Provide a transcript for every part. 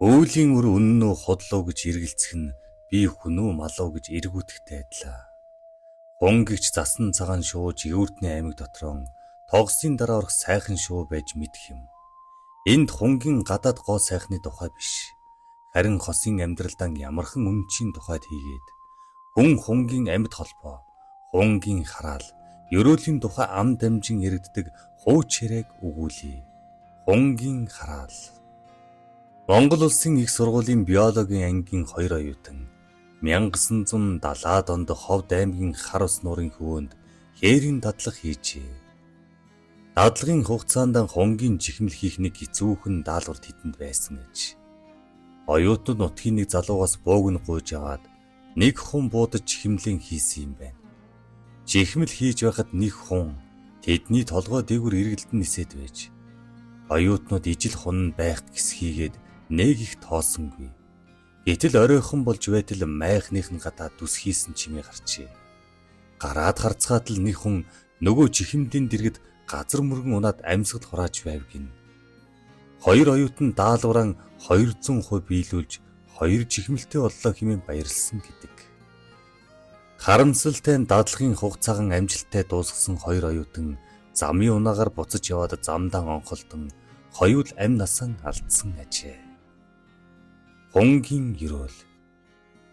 Өвлийн үр үнэн үү худал уу гэж эргэлзэх нь би хүн үү мал уу гэж эргүүтгэхтэй адилаа. Хунгигч засан цагаан шувуу Жигүүртний аймаг дотроо тогсын дараа орох сайхан шувуу байж мэдэх юм. Энд хунгийн гадаад гоо сайхны тухай биш. Харин хосын амьдралдаа ямархан үнэнчийн тухайд хийгээд хүн хунгийн амьд холбоо, хунгийн хараал, ерөөлийн тухай ам дамжин яригддаг хууч яриаг өгүүлье. Хунгийн хараал. Монгол улсын их сургуулийн биологийн ангийн хоёр оюутан 1970-аад онд Ховд аймгийн Хар ус нуурын хөвөөнд хээрийн дадлага хийжээ. Дадлагын хугацаанд хунгийн чихмэл хийх нэг хэцүүхэн даалгавар тэдэнд байсан гэж. Оюутнууд нутгийн нэг залуугаас бууг нь гуйж аваад нэг хүн буудаж чихмэлийн хийсэн юм байна. Чихмэл хийж байхад нэг хүн тэдний толгой дээгүүр эргэлдэн нисээд байж. Оюутнууд ижил хун нь байх гэсхийгээд нэг их тоосонгүй. Гэтэл оройхон болж байтал майхных нь гадаа дүс хийсэн чимээ гарчээ. Гараад харцгаад л нэг хүн нөгөө чихэмдийн дэргэд газар мөргөн унаад амьсгал хурааж байв гинэ. Хоёр оюутан даалгавраа 200% биелүүлж хоёр чихмэлтэй боллоо хэмээн баярлсан гэдэг. Харамсалтай нь дадлагын хугацаагаа амжилттай дуусгасан хоёр оюутан замын унаагаар буцаж яваад замдаа онхолдон хоёул амь насаа алдсан ажээ. Хунгийн ерөөл.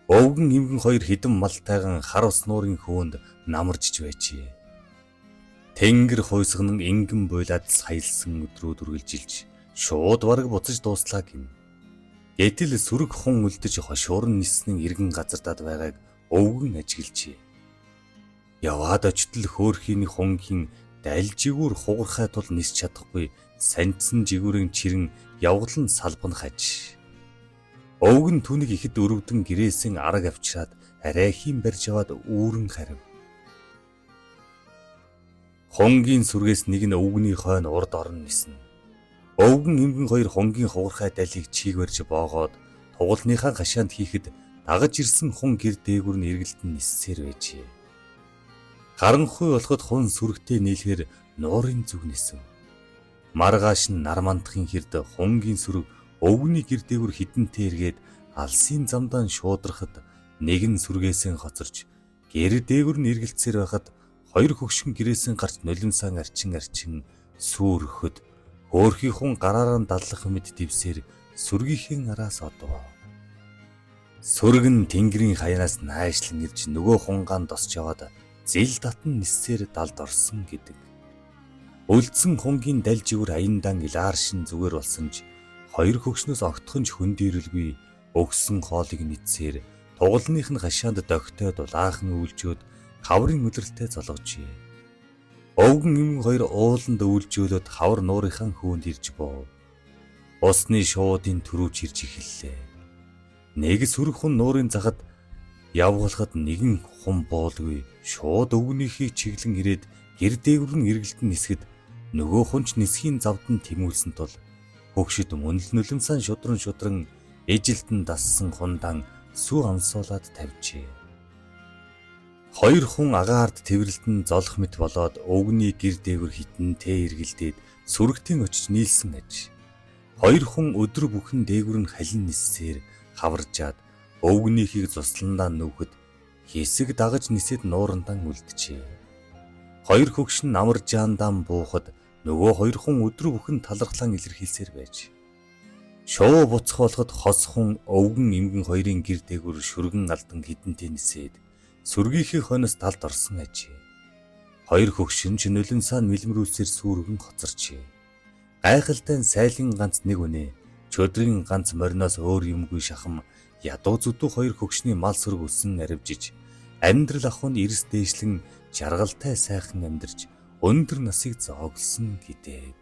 Өвгөн эмгэн хоёр хэдэн малтайган хар ус нуурын хөвөнд намаржиж байжээ. Тэнгэр хуйсган ингэн буйлаад саялсан өдрүүд үргэлжилж шууд бараг буцаж дууслаа гинэ. Гэтэл сүрэг хүн үлдэж хошуурн ниснэн эргэн газардаад байгааг өвгөн ажиглажээ. Яваад очтол хөөрхийн хунгийн дал жигүүр хугархай тул нисч чадахгүй саньцсан жигүүрийн чирэн явгалан салбанах аж. Өвгөн түүнийг ихэд өрөвдөн гэрээсэн араг авчираад арайхийн барьж аваад үүрэн харив. Хунгийн сүргээс нэг нь өвгөний хойно урд орон ниснэ. Өвгөн эмгэн хоёр хунгийн хугархай далийг чийг барьж боогоод тугалныхаа хашаанд хийхэд дагаж ирсэн хүн гэр дээгүүр нь эргэлдэн ниссээр байжээ. Харанхуй болоход хүн сүрэгтэй нийлэхээр нуурын зүг нисэв. Маргааш нь нар мандахын хэрд хунгийн сүрэг өвгөний гэр дээгүүр хідэнтэй эргээд алсын замдаа шуудрахад нэг нь сүргээсээ хоцорч гэр дээгүүр нь эргэлцсээр байхад хоёр хөгшин гэрээсээ гарч нулимсаа арчин арчин сүүрөхөд хөөрхий хүн гараараа даллах мэт дэвсээр сүргийнхээ араас одов. Сүрэг нь тэнгэрийн хаяанаас найшлан ирж нөгөө хунгаан досч яваад зэл татан ниссээр далд орсон гэдэг. Үлдсэн хунгийн дал жигүүр аяндаан илааршин зүгээр болсон ч хоёр хөгшнөөс огтхон ч хөндийрэлгүй өгсөн хоолыг нийцсээр тугалных нь хашаанд догтой дулаахан өвлжөөд хаврын үлрэлтэд золгожээ. Өвгөн эмгэн хоёр ууланд өвлжөөлөд хавар нуурынхаа хөвөнд ирж буув. Усны шуудын төрүүч ирж эхэллээ. Нэг сүрэг хүн нуурын захад явгалахад нэгэн хүн буулгүй шууд өвгөнийхийг чиглэн ирээд гэр дээгүүр нь эргэлдэн нисгэд нөгөө хүн ч нисхийн завдан тэмүүлсэн тул хөгшид мөн л нулимсаа шудран шудран эжилтэн дассан хундаан сүү амсуулаад тавьжээ. Хоёр хүн агаарт тэврэлтэн золох мэт болоод өвгөний гэр дээгүүр хитэнтэй эргэлдээд сүрэгтэн очиж нийлсэн аж. Хоёр хүн өдөр бүхэн дээгүүр нь халин ниссээр хаваржаад өвгөнийхийг зусландаа нүүхэд хэсэг дагаж нисээд нуурандаа үлджээ. Хоёр хөгшин намар жаандаан буухад нөгөө хоёр хүн өдөр бүхэн талархлан илэрхийлсээр байж. Шувуу буцах болоход хос хүн өвгөн эмгэн хоёрын гэр дээгүүр шүргэн алдан хідэнтэй нисээд сүргийнхээ хойноос талд орсон ажээ. Хоёр хөгшин ч нулимсаа мэлмрүүлсээр сүргэн хоцорчээ. Гайхалтай нь сайлын ганц нэг үнэ чөдрийн ганц мориноос өөр юмгүй шахам ядуу зүдүү хоёр хөгшний мал сүрэг өсөн аривжиж амьдрал ахуй нь эрс дээшлэн жаргалтай сайхан амьдарч өндөр насыг зооглосон гэдэг.